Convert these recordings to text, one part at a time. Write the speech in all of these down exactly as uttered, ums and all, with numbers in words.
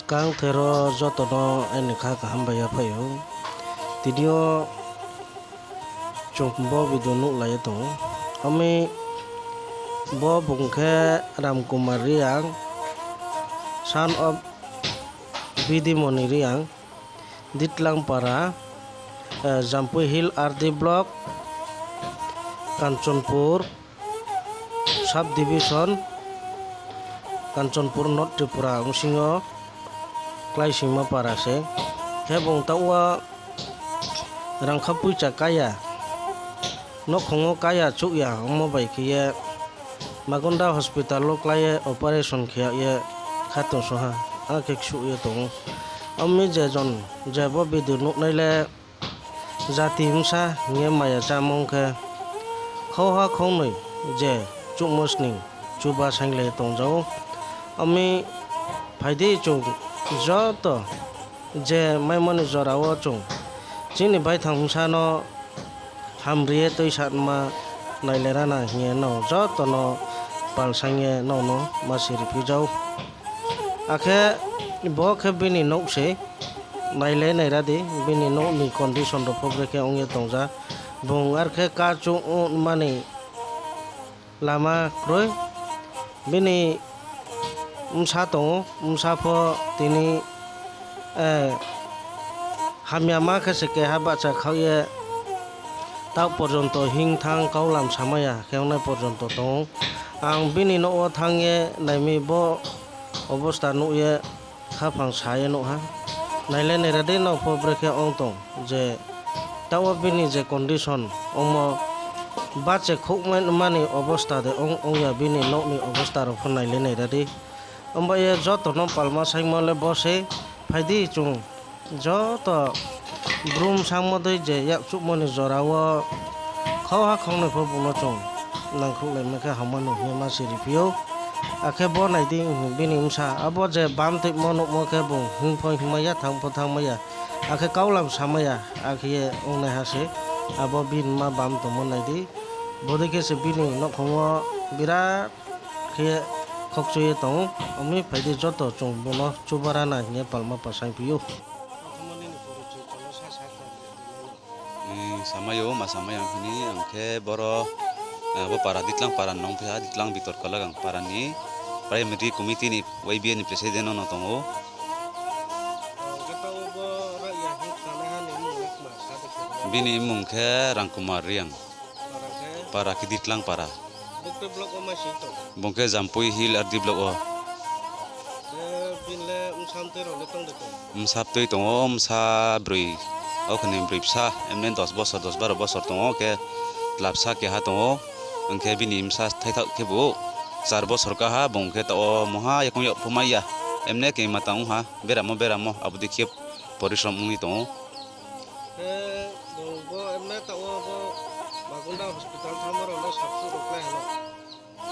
Kangthero joto no aini kha kaham bai yaphai ou. Tini yo chung bo video nuhlai ye tong ou. Ami bo bung khe Ramkumar Reang, son of Bidimoni Reang, Ditlang Para, eh, Jampui Hill R D Block, Kanchanpur Sub Division, Kanchanpur North Tripura bsing yo kláisingma para se. Khe bung taoh wo rangkha poicha kaya, nouhkhong wo kaya chouh ya ongmo bai khe ye Magonda hospital wo klái ye operation khe yag ye kha tong só ha, akhe ksuh ye tong ou. Ami je jon je bo video nuhnai le jati bsa hing ye maya chámung khe khauha khaunoi je chuhmo sning chuba sainglai ye tong ja ou. Ami phai di chung joto je maimo ni jora wo chung chini baithang bsa no hamri ye tuisanma nailai rana hing ye nrao joto no palsaing ye nrao no ma siri phi ja ou. Akhe bo khe bini nouh se, nailai naira di, bini nouh ni condition rao pho brekhe ong ye tong ja. Bung ar khe ká chouh ongma ni lama kroi. Bini bsa tong ou, bsa pho tini, eh, hamyama khe se keha bahcha khaoh ye taoh porjonto hing thanng kaulam samai ya khe ongnai porjonto tong ou. Ang bini nouh wo thanng ye nai mi bo obosta nuh ye khaphang sa ye nuh ha. Nailai naira di nrao pho brekhe ong tong je taoh wo bini je condition ongmo, bache khouhmai mani obosta de ong, ong ya bini nouh ni obosta rao pho nailai naira di. Ongba ye joto no palma saingmo le bo sei, phai di chung joto bru bsangmo dei je yakchuhmo ni jora wo khauha khaunoi pho bung no chung nangkhruhlaima khe hamma no hing ye ma siri phi ou. Akhe bo nai di, bini bsa abo je bam toimo nuhmo khe bung hing pho hingmai ya, thanng pho thanngmai ya, akhe kaulam samai ya, akhe ye ongnaiha se. Abo bini ma bam tongmo nai di, bodei khe se bini nouhkhong wo birat khe khokchu ye tong ou. Ami phai di joto chung bung no chuba rana hing ye palma pasaing phi ou. Samai ou, ma samai ang phini, ang khe boro, eh, bo para Ditlang para ni nong phi ha, Ditlang Bitor Kalagang para ni primary committee ni Y B A ni president no tong ou. Bini mmung khe Rangkumar Reang. Para khe Ditlang para. Bung khe Jampui Hill R D block wo. Bsa btui tong ou, bsa broi. Ao khe ni broi bsa, emne dos bosor, dos baro bosor tong ou, khe tla bsa keha tong ou. Hing khe bini bsa thaithaoh khebu char bosor kaha, bung khe taoh wo mungha yakoung yag pho mai ya. Emne kema tang ong ha, beramo beramo, abo dei khe porisrom ong ye tong ou.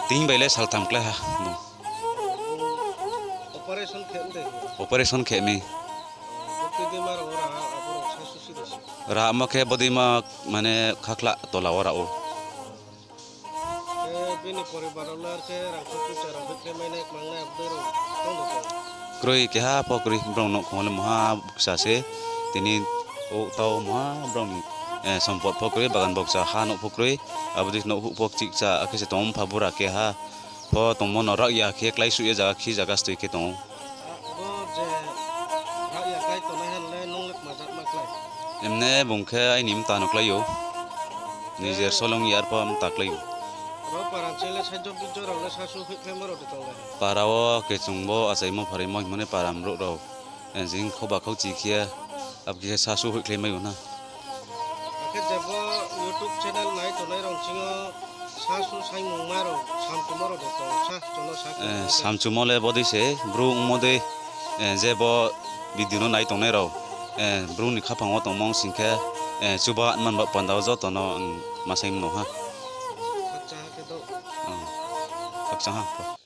Tini bai le saltham klái ha bung. Operation khe mi. Ramo khe bodeima mane khakhla tola wo ra ou. Kroi, keha pho kroi, brao nouhkhong le mungha bukcha se. Tini o tao mungha brao ni, eh, sompot pho kroi, bagan bokcha ha nouh pho kroi. Abo dei nouh huh pho kchihkcha akhe se tong ou, mpha bura keha pho tongmo no rak ya khe kláisuh ye zaga khi zaga stoi khe tong ou. Emne bung khe aini mta no klái ou. Nijer solong ya arpho mta klái ou. Para wo kechung bo achaimo pharaimo hingmo ni para mrouh rao, eh, jing khouba khouchi khe, abo khe sasu hoihkhlai mai ou na. Akhe je bo YouTube channel nai tongnai rao ching yo sasu saimungma rao, samchumo rao de tong sa, chung no sa khe. Eh, samchumo le bodei se, bru ongmo dei, eh, je bo video no nai tongnai rao, eh, bru ni khaphang wo tongmo sing khe, eh, chuba man ba panda wo joto no ang ma saing mano ha. Khakchang ha.